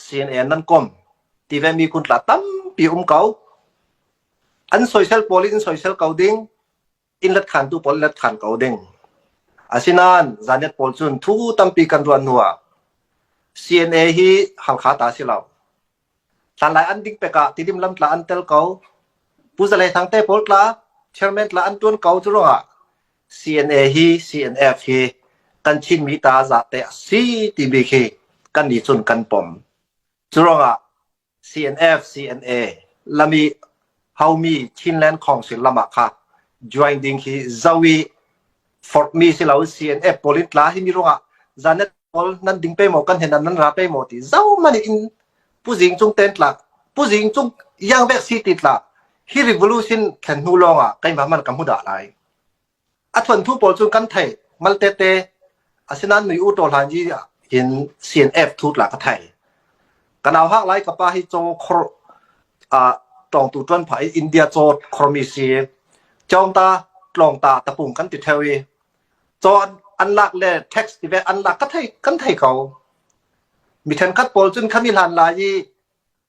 CNA nan kom ti ve mi kun tla tampi um ko. An soisel pawl in soisel ko ding, in let khan tu pawl let khan ko ding. Asinain zanet pawl cun thu tampi kan ruan hnu ah CNA hi Halkha ta si lo. Hlanlai an ding pek ah Tidim lam tla an tel ko. Pu Za Hlei Thang te pawl tla, chairman tla an tuan ko cu ruangah CNA hi CNF hi kan Chinmi ta zate a si timi khi kan nih cun kan pom. Cu ruangah CNF, CNA lami haumi Chinland Council lam ah kha join ding hi zo i forhmi si lo CNF pawl in tla hi mi ruangah zanet pawl nan ding pe maw kan hen nan ra pe maw ti zo man in pu zing cung ten tla pu zing cung yang vek si ti tla hi revolution thlen hnu lawng ah keimah man ka hmu dah lai A thuanthu pawl cu kan theih malte te. Asinain nui u taw hlan i hin CNF thu tla ka thei. Ka nau hak lai ka pa hi caw khor ah tlawngtu ṭuan phah i India caw khormi si. Cawngta tlawngta tapung kan ti ṭheo i caw an lak le tax ti ve an lak ka thei kan thei ko. Mi ṭhenkhat pawl cun khami hlan lai i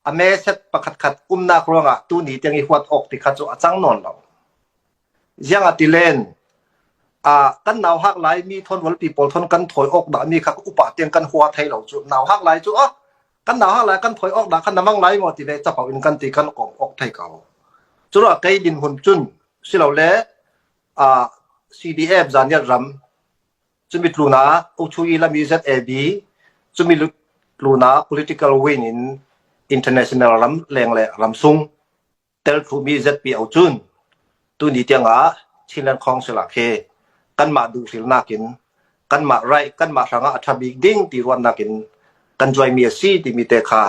A meset pakhatkhat umnak ruangah tuni tiang i huat awk ti kha cu a cang nawn lo. Ziang ah ti len, ah kan nau hak lai mi thon volpi pawl thon kan thawi awk dah mi kha upa tiang kan hua thei lo cu nau hak lai cu oh kan nau hak lai kan thawi awk dah khan na mang lai maw ti ve capo in kan ti kan kom awk thei ko. Cu ruah kei din hun cun silole ah CDF zaniat ram Cumi tlun ah Ukchuyi lami ZAB, cumi tlun ah political wing in international ram leng le ramsung tel thumi ZPO cun tuni tiang ah Chinland Council ah khi kanmah duhrilnak in kanmah right kanmah hrangah a ṭha bik ding ti ruahnak in kan join mi a si timi te kha.